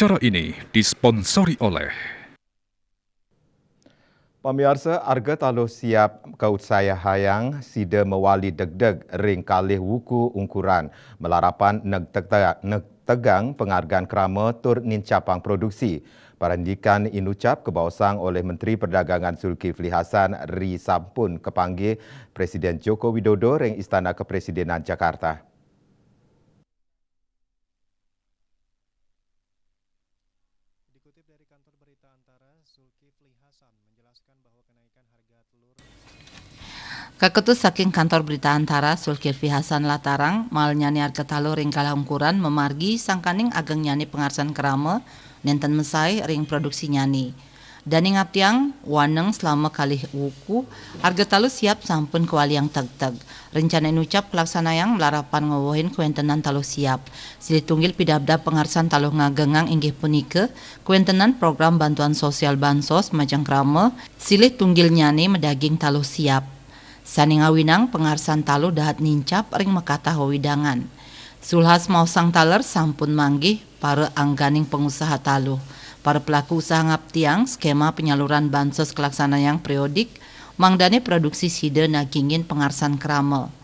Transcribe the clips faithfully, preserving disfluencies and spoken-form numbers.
Acara ini disponsori oleh. Pamiarsa, arga taluh siap kautsayahayang sida mawali degdeg ring kalih wuku ungkuran, malarapan negteg-, negtegang pangargan krama tur nincapang produksi. Parandikan inucap kabaosang olih Menteri Perdagangan Zulkifli Hasan ri sampun kapanggih Presiden Joko Widodo ring Istana Kepresidenan Jakarta. Dikutip dari Kantor Berita Antara, Zulkifli Hasan menjelaskan bahwa kenaikan harga telur. Kakutus saking Kantor Berita Antara, Zulkifli Hasan latarang, malnyane arga taluh ring kalah ungkuran mamargi sangkaning agengnyane pangarsan krama nenten mesai ring produksinyane. Dane ngaptiang, waneng selama kalih wuku, arga taluh siap sampun kawaliang tegteg. Rencana inucap kalaksanayang malarapan ngwewehin kawentenan taluh siap. Silih tunggil pidabdab pangarsan taluh ngagengang inggih punika kawentenan program bantuan sosial bansos majeng krama, silih tunggilnyane madaging taluh siap. Sane ngawinang pangarsan taluh dahat nincap ring makatah wewidangan. Zulhas maosang taler sampun manggih para angganing pangusaha taluh. Para pelaku usaha ngaptiang skema penyaluran bansos kalaksanayang periodik, mangdane produksi sida nagingin pangarsan krama.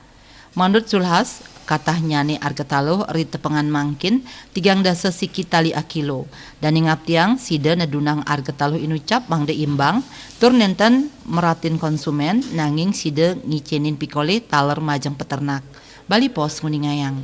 Manut Zulhas, katahnyane arga taluh ri tepengan mangkin tigang dasa siki tali akilo. Dane ngaptiang sida nedunang arga taluh inucap mangda imbang, tur nenten meratin konsumen, nanging sida ngicenin pikolih taler majeng peternak. Bali Post nguningayang.